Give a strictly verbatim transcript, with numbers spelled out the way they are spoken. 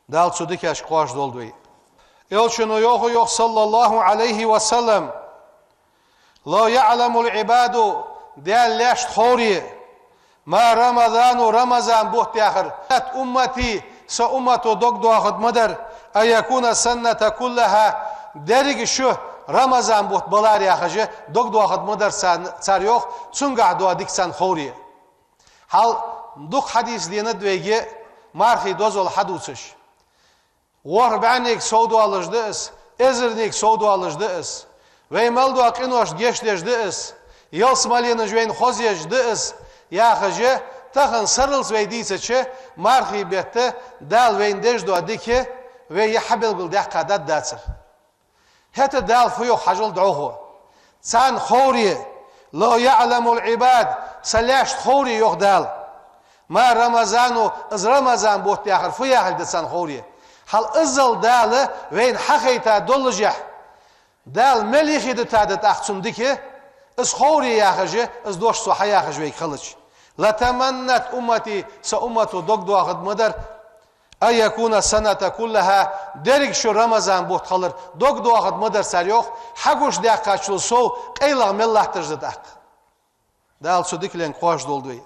Дала цу дикашка кхоачаш долда вай. Элчано йоах, йоах, صلى الله عليه وسلم: لو يعلم العباد, Даьла лаьшта ховре, ما رمضان, Рамазан бутт яхар, أمتي, са уммато дог доахаргда ма дар, أن يكون السنة كلها, деррига шу Рамазан бутт балар яхаш, дог доахаргда ма дар цар, цар йоах, цунгахь дола дика царна ховре. Хьал дукха хьадис денад вайга мархий дозал хьадувцаш. ВорхӀ бӀаьннега сов долаш да из, эзарнега сов долаш да из. Вай мел дола къиношта гешт деш да из, ялсмаленаш вайна хозъеш да из, яхаш, тахан сарралца вай дийцача, мархий бетта Дала вайна деш дола дика вай хьабелгалдаьккха дад дацар. ХӀаьта Дала фу йоах хьажал дӀахо. Царна ховре, لو يعلم العباد, са лаьшта ховре йоах Дала. ما رمضان, из Рамазан бутт яхар фу яхилга да царна ховре. Хьал иззал Дала вайна хьахайта доллашехь, Дала мел йихи дита да тӀаккха цунна дика, из ховре яхаш, из дош цо хьаяхаш вайга хилча. لتمنت أمتي, са уммато дог доахаргда ма дар, أن يكون السنة كلها, деррига шу Рамазан бутт хилар дог доахаргда ма дар цар йоах, хьагуш даьккхачул сов къайлагӀа мел латташ да тӀаккха. Дала цу дикаленга кхоачаш долда вай.